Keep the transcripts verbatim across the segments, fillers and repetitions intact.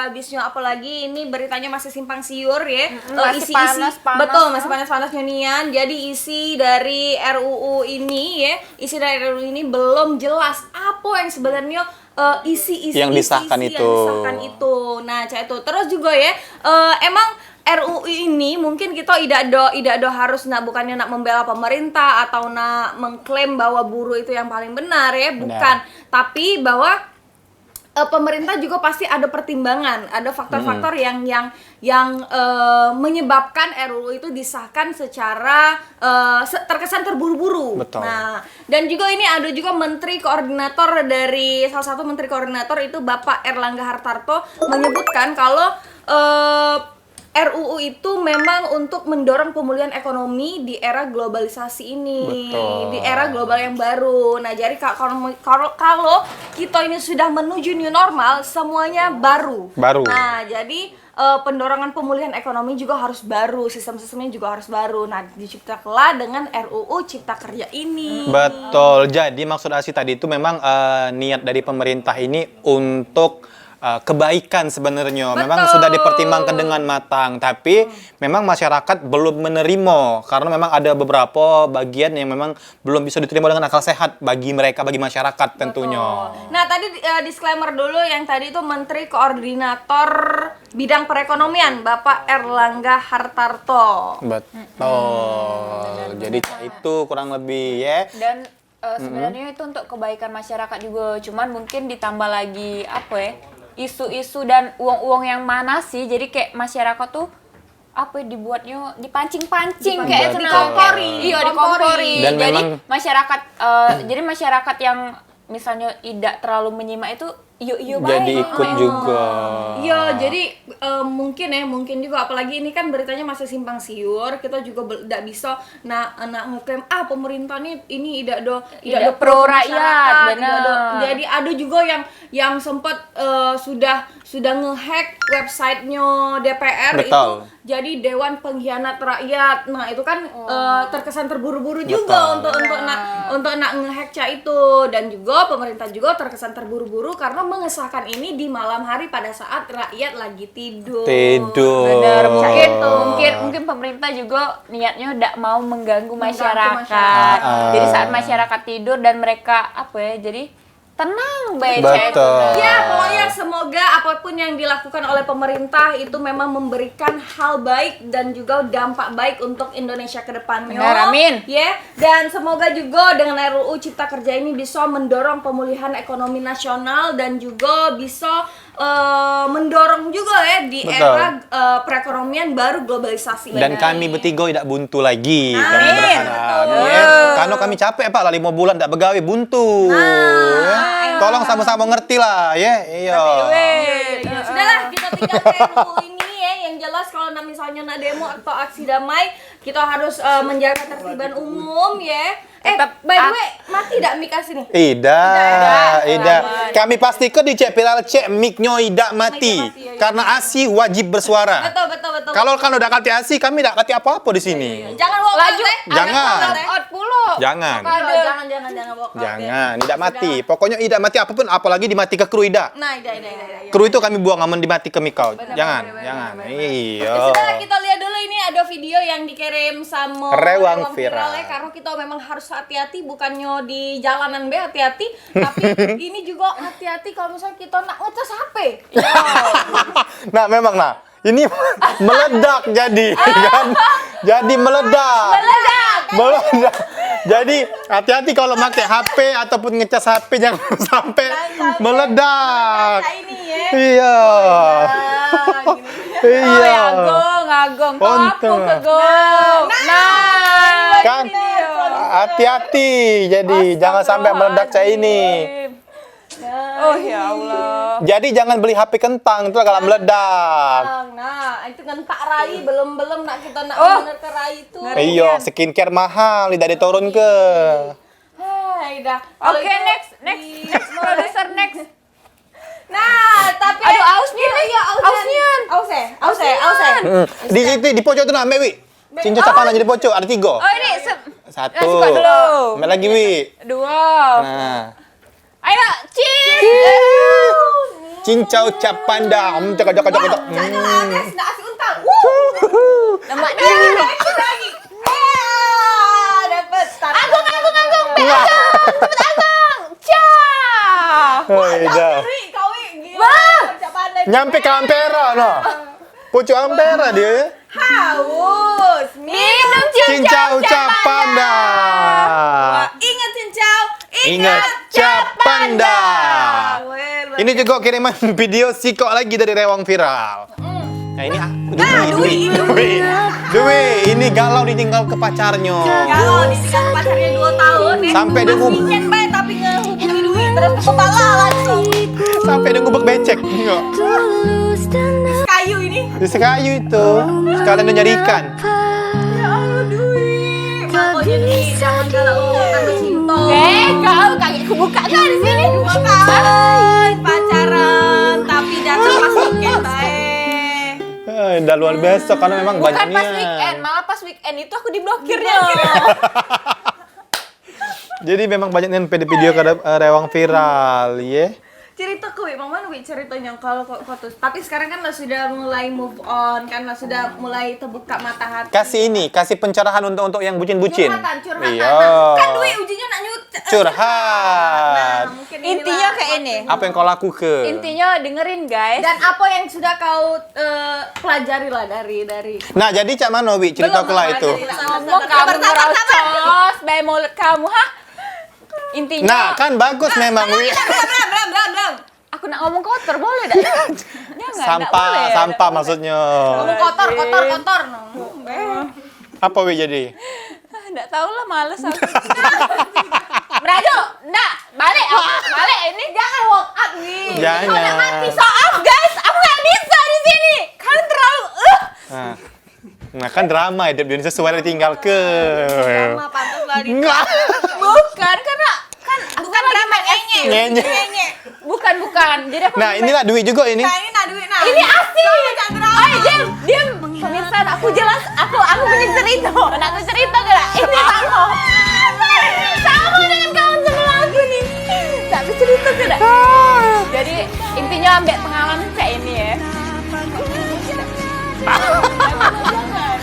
habisnya, apalagi ini beritanya masih simpang siur ya. Eh, masih isi-isi, panas-panas, betul, masih panas-panasnya nian. Jadi isi dari R U U ini ya, isi dari R U U ini belum jelas apa yang sebenarnya, eh, isi-isi, yang isi-isi disahkan yang itu. Disahkan itu. Nah, cak itu. Terus juga ya, eh, emang R U U ini mungkin kita idak do, idak do harus nak, bukannya nak membela pemerintah atau nak mengklaim bahwa buruh itu yang paling benar ya, bukan. Tapi bahwa eh, pemerintah juga pasti ada pertimbangan, ada faktor-faktor yang yang yang eh, menyebabkan R U U itu disahkan secara eh, se- terkesan terburu-buru. Betul. Nah, dan juga ini ada juga menteri koordinator dari, salah satu menteri koordinator itu Bapak Erlangga Hartarto menyebutkan kalau eh, R U U itu memang untuk mendorong pemulihan ekonomi di era globalisasi ini, betul, di era global yang baru. Nah, jadi ka- kalau kalau kalau kita ini sudah menuju new normal, semuanya baru. Baru. Nah, jadi eh, pendorongan pemulihan ekonomi juga harus baru, sistem-sistemnya juga harus baru. Nah, diciptakanlah dengan R U U Cipta Kerja ini. Betul. Jadi maksud Asi tadi itu memang eh, niat dari pemerintah ini untuk eh, kebaikan sebenarnya. Memang sudah dipertimbangkan dengan matang, tapi memang masyarakat belum menerima karena memang ada beberapa bagian yang memang belum bisa diterima dengan akal sehat bagi mereka, bagi masyarakat tentunya. Betul. Nah, tadi eh, disclaimer dulu, yang tadi itu Menteri Koordinator Bidang Perekonomian, Bapak Erlangga Hartarto. Betul. Jadi itu kurang lebih ya. Dan eh, sebenarnya itu untuk kebaikan masyarakat juga, cuman mungkin ditambah lagi apa ya, isu-isu dan uang-uang yang mana sih, jadi kayak masyarakat tuh apa ya, dibuatnya dipancing-pancing kayak itu, nah. Dikompori. Iya, dikompori. Dan jadi memang masyarakat eh, jadi masyarakat yang misalnya idak terlalu menyimak itu, iyo iyo bae. Jadi ikut juga. Iya, jadi eh, mungkin ya, mungkin juga, apalagi ini kan beritanya masih simpang siur, kita juga bel- dak bisa nak nak ngeklaim ah pemerintah nih ini idak do idak do pro rakyat, benar. Jadi ada juga yang yang sempat eh, sudah sudah ngehack websitenya D P R itu, betul, jadi Dewan Pengkhianat Rakyat. Nah, itu kan eh, terkesan terburu-buru juga untuk untuk nak untuk nak ngehack cak itu, dan juga pemerintah juga terkesan terburu-buru karena mengesahkan ini di malam hari pada saat rakyat lagi tidur. Tidur. Benar. Mungkin mungkin mungkin pemerintah juga niatnya ndak mau mengganggu masyarakat. Jadi saat masyarakat tidur dan mereka apa ya? Jadi tenang bae. Betul. Ya, pokoknya semoga apapun yang dilakukan oleh pemerintah itu memang memberikan hal baik dan juga dampak baik untuk Indonesia ke depannya. Benar, amin. Ya, dan semoga juga dengan R U U Cipta Kerja ini bisa mendorong pemulihan ekonomi nasional dan juga bisa eh, mendorong juga ya di era eh, perekonomian baru globalisasi ini. Dan kami bertiga tidak buntu lagi. Kami berharap, ya. Karena kami capek, Pak, lah lima bulan tak begawe, buntu. Ya. Tolong sama-sama ngerti lah, ya. Iya. Sudahlah, kita tinggalkan R U U ini ya. Yang jelas kalau nak misalnya nak demo atau aksi damai, kita harus eh, menjaga tertiban umum ya. Eh, by the way, mati dak mic Asi nih? Idak, idak. Kami pastike dicek viral cek mic-nyo idak mati. Karena Asi wajib bersuara. Betul, betul, betul. Kalau kalau dak katek Asi, kami dak katek apo-apo di sini. Jangan walk out, eh. Jangan. Walk out pulo. Jangan. Aduh, jangan, jangan, jangan walk out, ya. Jangan, idak mati. Pokoknyo idak mati apopun, apolagi dimatike kru idak. Nah, idak, idak, idak, idak. Kru itu kami buang amun dimatike mic kau. Jangan, jangan. Iyo. Ya sudah, kita lihat dulu ini ada video yang dikirim sama Rewang Viral. Viral ya, karena kita memang harus hati-hati, bukannya di jalanan be hati-hati, tapi ini juga hati-hati kalau misalnya kita nak ngecas H P. Nah, memang nah, ini meledak jadi kan. Jadi meledak. Meledak. Meledak. Jadi hati-hati kalau pakai H P ataupun ngecas H P, jangan sampai meledak. Kayak ini ya. Iya. Iya. Oh, ya, Gong, Agong. Kau apa ke Gong? Nah. Kan hati-hati. Jadi jangan sampai meledak cak ini. Oh, ya Allah. Jadi jangan beli H P kentang, itu galak meledak. Nah, itu ngentak rai, belum-belum nak kita nak bener ke rai itu. Iyo, skincare mahal, tidak diturun ke. Hai dah. Oke, next, next, next, producer, next. Nah, tapi aduh, aus nian, iya, aus nian. Aus eh, aus eh, aus eh. Di situ, di pojok tu nah, ambek Wi. Cinco cak mana jadi pojok, ada tiga. Oh, ini se- satu. Ambek lagi, Wi. Dua. Nah. Ayo, cheers. Cincau cap panda. Hmm, cak, cak, cak, cak. Wah, jadul artis, nak kasih untal. Wuh. Lemak dia. Ada lagi. Ah, dapat. Agung, agung, agung. Be, agung. Cepet, agung. Cah. Hoi, dah. Wih, kau, wih, gila. Wah. Cap panda. Nyampe ke Ampera, no. Pucuk Ampera dia, ya. Haus, minum cincau, cincau cap panda. Wah, ingat cincau, ingat cap panda. Weh, luar biasa. Ini juga kiriman video sikok lagi dari Rewang Viral. Mm. Nah, ini ah, Dwi, Dwi, Dwi. Dwi, ini galau ditinggal ke pacarnya. Galau ditinggal ke pacarnya dua tahun, ya. Sampai dia ngubek. Masih ingat bae, tapi ngehubungi Dwi, terus ke kepala langsung. Sampai dia ngubek becek. Iya. Kayu ini. Di Sekayu itu. Sekalian dia nyari ikan. Ya Allah, Dwi. Makanya, Dwi, jangan galak, lo kan bercinta. Eh, kau kaget ku buka kan di sini. Dua tahun pacaran, tapi datang pas weekend bae. Eh, dah luar biasa karena memang banyak nian. Bukan pas weekend, malah pas weekend itu aku diblokirnya. Jadi memang banyak nian video kada, eh, Rewang Viral, ye. Cerita ke, Wi, Mang, mano, Wi, ceritanya kalau kok putus? Tapi sekarang kan lah sudah mulai move on, kan lah sudah mulai terbuka mata hati. Kasih ini, kasih pencerahan untuk, untuk yang bucin-bucin. Curhatan, curhatan. Iya. Nah, kan Dwi ujungnya nak nyut-, eh, curhat. Nah, mungkin inilah. Intinya kayak ini. Apa yang kau lakukan? Intinya dengerin, guys. Dan apa yang sudah kau, eh, pelajari lah dari, dari Nah, jadi cak mano, Wi, cerita ke lah itu? Belum, belum, belum. Sabar, sabar, sabar, sabar. Kamu ngerocos, bae mulut kamu, ha? Intinya Nah, kan bagus memang, Wi. Bram, bram, bram, bram, bram. Aku nak ngomong kotor, boleh dak? Jangan, dak boleh. Sampah, sampah maksudnya. Ngomong kotor, kotor, kotor, no. Apa, Wi, jadi? Ah, ndak tahu lah, males aku. Merajuk, ndak, balik, balik ini. Jangan walk out, Wi. Jangan. Kau nak mati, so off, guys. Aku nggak bisa di sini. Kalian terlalu, eh. Nah. Nah, kan drama hidup di Indonesia, suara ditinggal ke. Drama, pantas lah di Enggak. Bukan, karena kan Bukan drama, ngenyek. Ngenyek. Ngenyek. Bukan, bukan. Jadi aku Nah, inilah Dwi juga ini. Nah, ini nak Dwi, nah. Ini asli. Sama cak drama. Oi, diam, diam. Pemirsa, aku jelas, aku, aku punya cerita. Nak aku cerita ke dak? Ini sama. Sama dengan kawan sebelah aku nih. Tak aku cerita ke dak? Jadi, intinya ambek pengalaman kayak ini ya.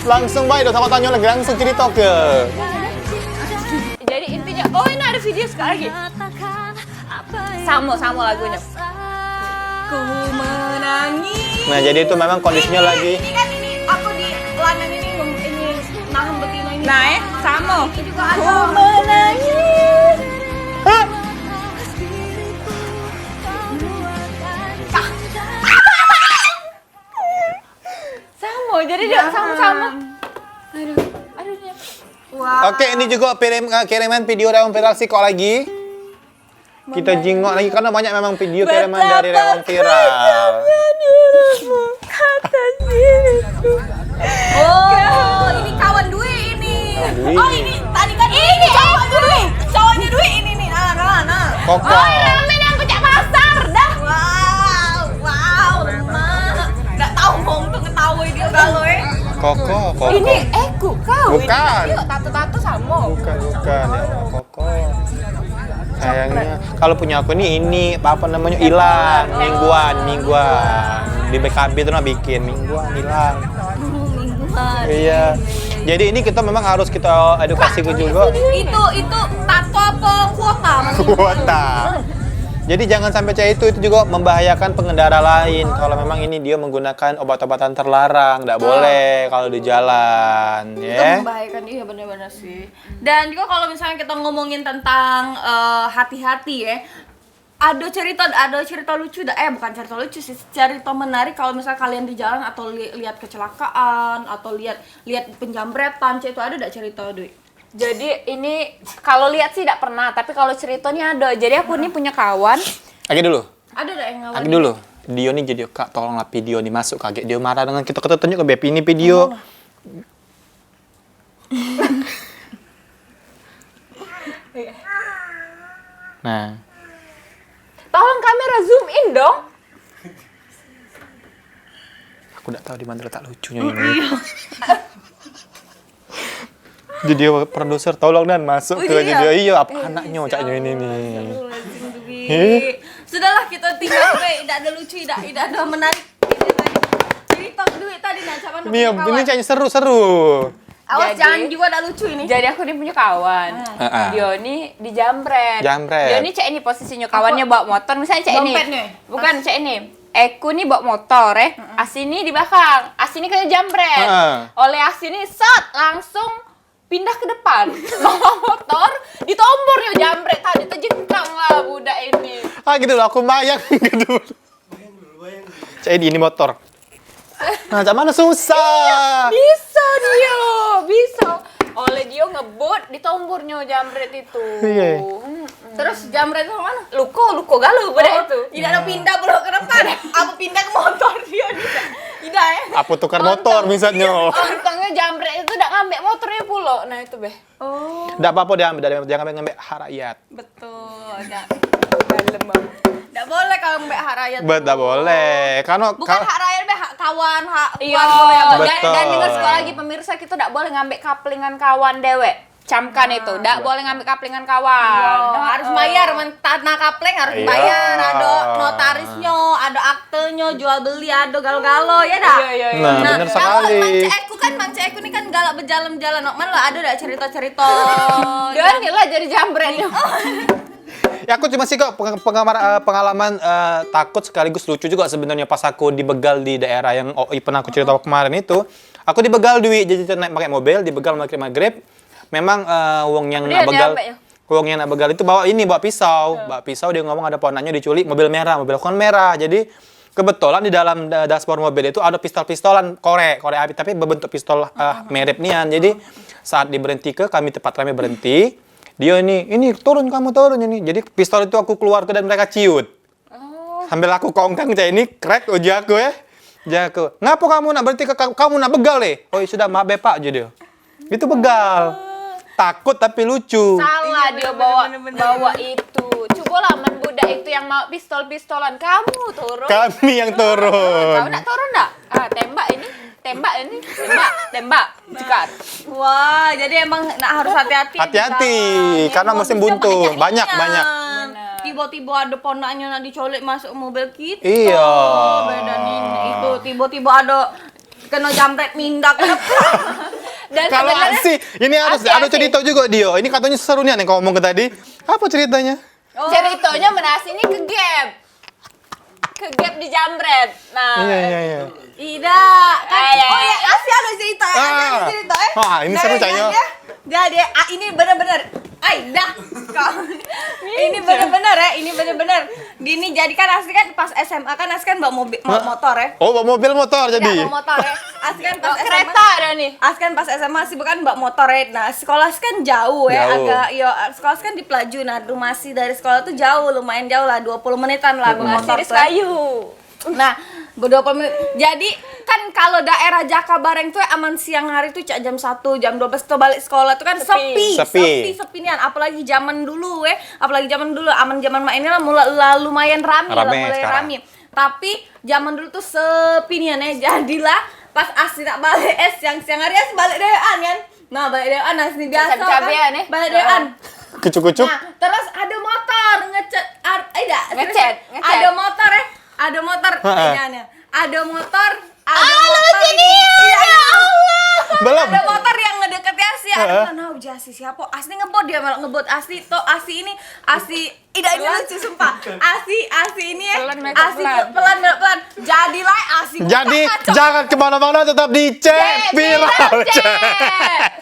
Langsung baik, dak usah kau tanyo lagi, langsung cerita ke. Jadi intinya, oh, ini ada video sekali lagi. Samo, samo lagunyo. Ku menangis. Nah, jadi itu memang kondisinya Ini, lagi ini kan ini aku di lanang ini ngem-, ini nahan betina ini. Nah, eh, samo. Ini juga ada. Ku menangis. Hah? Samo, jadi dia samo-samo. Aduh, aduh, dia. Wah. Oke, ini juga kirim, eh, kiriman video Rewang Viral sikok lagi. Kita jingok lagi karena banyak memang video kiriman dari Rewang Viral. Oh, ini kawan Dwi ini. Dwi. Oh, ini tadi kan ini cowok Dwi. Cowoknya Dwi ini nih. Nah, nah, nah. Koko. Oh, rame nang pecak pasar dah. Wow, wow, lemak. Ndak tahu wong tu ketawa dia galau, eh. Koko, Koko. Ini, eh, ku kau. Bukan. Ini yuk, tato-tato sama. Bukan, bukan. Ya, Koko. Sayangnya, kalau punya aku ini, ini, apa namanya, hilang. Mingguan, mingguan. Di B K B tuh nah bikin, mingguan, hilang. Mingguan. Iya. Jadi ini kita memang harus kita edukasi juga. Itu, itu tato apa kuota? Kuota. Jadi jangan sampai cak itu, itu juga membahayakan pengendara lain. Kalau memang ini dia menggunakan obat-obatan terlarang, ndak boleh kalau di jalan, Itu ya. membahayakan, iya, bener-bener sih. Dan juga kalau misalnya kita ngomongin tentang, eh, hati-hati ya, ada cerita, ada cerita lucu dak, eh, bukan cerita lucu sih, cerita menarik kalau misalnya kalian di jalan atau li-, lihat kecelakaan atau lihat, lihat penjambretan, cek itu ada dak cerita, Dwi? Jadi ini kalau lihat sih dak pernah, tapi kalau cerita nih ada. Jadi aku nih punya kawan. Lagi dulu. Ada dak yang ngawal? Lagi dulu. Dia nih jadi, "Kak, tolonglah video nih masuk," kaget dia marah dengan kita, kita tunjuk ke Beb, "Ini video." Nah. Tolong kamera zoom in dong. Aku ndak tahu di mana letak lucunya ini. Jadi produser, "Tolong dan masuk ke," jadi iya, apa anaknya caknya ini nih. Sudahlah, kita tinggal bae, idak ada lucu, idak, idak ada menarik. Cerita duit tadi nak cak mana Ni punya ini kawan? Cak seru-seru. Awas, jadi, jangan juga dak lucu ini. Jadi aku ni punya kawan. Hmm. Heeh. Dia ni dijambret. Jambret. Dia ni cak ini posisinyo. Kawannya bawa motor, misalnya cak ini. Dompet ni. Bukan cak ini. Aku ni bawa motor, eh. Heeh. Asi ni di belakang. Asi ni kena jambret. Heeh. Oleh Asi ni, set, langsung pindah ke depan. Bawa motor, ditombor yo jambret tadi, terjengkang lah budak ini. Ah, gitu loh, aku bayang gitu. Cak ini, ini motor. Nah, cak mana susah. Bisa dia, bisa. Oleh dia ngebut, ditombornyo jambret itu. Iya. Hmm. Terus jambret tu mana? Luko, luko galo budak itu. Tidak ada pindah pulo ke depan. Apa pindah ke motor dia? Tidak, tidak, eh. Apa tukar motor misalnya? Untungnya jambret itu dak ngambek motornya pulo. Nah, itu beh. Oh. Dak apa-apa dia ambil, jangan ngambek hak rakyat. Betul, dak. Dalam, Bang. Dak boleh kalau ngambek hak rakyat. Bet, dak boleh. Karena bukan hak rakyat, beh, hak kawan, hak keluarga yang dan, dan dengan sekali lagi pemirsa, kita dak boleh ngambek kaplingan kawan dewek. Camkan itu, dak boleh ngambek kaplingan kawan. Iyo, harus bayar, men tanah kapleng harus bayar, ado notarisnyo, ado aktenyo, jual beli, ado galo-galo, ya dak? Iyo, iyo, iyo. Nah, bener sekali. Mang Cek Eku kan, Mang Cek Eku ni kan galak bejalan-jalan, Nok Man lah, ado dak cerita-cerita? Dia ni lah jadi jambret. Ya, aku cuma sih kok peng-, pengamar-, eh, pengalaman, eh, takut sekaligus lucu juga sebenarnya pas aku dibegal di daerah yang, oh, pernah aku cerita kemarin itu. Aku dibegal duit, jadi naik pakai mobil, dibegal maghrib-maghrib. Memang, eh, wong yang nak begal, wong yang nak begal itu bawa ini, bawa pisau. Bawa pisau, dia ngomong ada ponaknyo diculik, mobil merah, mobil aku kan merah. Jadi, kebetulan di dalam da-, dashboard mobil itu ada pistol-pistolan, korek, korek api, tapi berbentuk pistol, eh, merek nian. Jadi, saat diberhentike, kami tempat rame berhenti, dia ini, "Ini, turun kamu, turun ini." Jadi, pistol itu aku keluarke dan mereka ciut. Oh. Sambil aku kongkang cak ini, krek, uji aku, ya. Uji aku, "Ngapo kamu nak berhenti ke, kamu nak begal, eh?" "Oh, ya sudah, maaf, be, Pak," je dia. Itu begal. Takut tapi lucu. Salah dia bawa, bawa itu. Cubolah men budak itu yang bawa pistol-pistolan. Kamu turun. Kami yang turun. Kau nak turun dak? Ah, tembak ini. Tembak ini. Tembak, tembak. Cekat. Wah, jadi emang nak harus hati-hati. Hati-hati, karena musim buntung. Banyak, banyak. Tiba-tiba ada ponaknyo nak dicolek masuk mobil kita. Iyo. Beda ni. Itu tiba-tiba ada kena jambret mindak. Dan kalau sebenarnya Asi, ini harus ada cerita juga dia. Ini katanya seru nih yang kau omong ke tadi. Apa ceritanya? Oh. Ceritanya men Asi ini ke gap. Ke gap di jambret. Nah. Iya, iya, iya. Tidak, kan? Oh ya, Asi ada cerita. Asi ada cerita, eh. Ah, ini seru, Cak, yo. Jadi, ah, ini bener-bener. Ai, dah. Kau. Ini bener-bener, eh. Ini bener-bener. Gini, jadi kan Asi kan pas S M A kan Asi kan bawa mobil, bawa motor, eh. Oh, bawa mobil motor jadi. Bawa motor, eh. Asi kan pas S M A. Kereta ada nih. Asi kan pas S M A Asi bukan bawa motor, eh. Nah, sekolah Asi kan jauh, eh. Jauh. Agak, yo, sekolah Asi kan di Pelaju. Nah, rumah Asi dari sekolah tuh jauh, lumayan jauh lah, dua puluh menitan lah bawa motor tuh. Nah, berdua puluh menit. Jadi, kan kalau daerah Jakabareng tuh aman siang hari tuh cak jam satu, jam dua belas tuh balik sekolah tuh kan sepi. Sepi. Sepi, sepi nian. Apalagi zaman dulu, eh. Apalagi zaman dulu, aman zaman mak ini lah mula, lah lumayan rame lah, mulai rame. Tapi zaman dulu tuh sepi nian, eh. Jadilah pas Asi nak balik, eh, siang-siang hari Asi balik dewean kan. Nah, balik dewean, Asi ni biasa kan. Balik dewean. Kucuk-kucuk. Nah, terus ada motor ngecet, eh, dak, ngecet, ngecet. Ada motor, eh. Ada motor. Heeh. Ada motor, ada motor ini. Iya, ya Allah. Belum. Ada motor yang ngedeketi Asi. Heeh. Nah, uji Asi siapa? Asi ngebut dia malah ngebut Asi. Tok Asi ini, Asi, tidak, ini lucu sumpah. Asi, Asi ini ya. Pelan, pelan, pelan. Jadilah Asi buka kaca. Jadi, jangan kemana-mana, tetap di Cek Viral Cek.